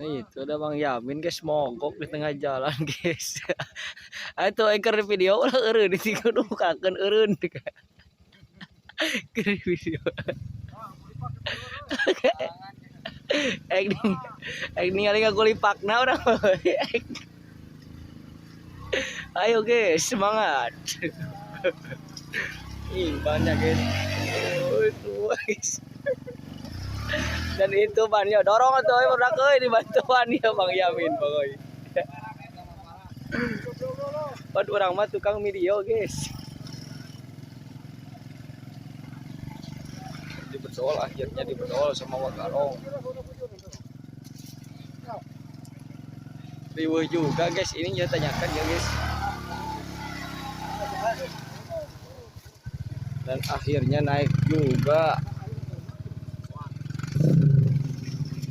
Nah, itu ada Bang Yamin, guys, mogok di tengah jalan, guys. Itu ekor video ulah eureun di kudu bukakeun eureun. Keur video. Ek ek ningali ngagulipakna urang. Ayo guys, semangat. Ih, banyak, guys. Oh, itu, guys. Dan itu bannya dorong atuh euy budak euy, dibantuan ya Bang Yamin pokoknya. Pan urang mah tukang video, guys. Dibedol, akhirnya dibedol sama Wagarong. Riweuh juga, guys, ini ya tanyakan ya, guys. Dan akhirnya naik juga.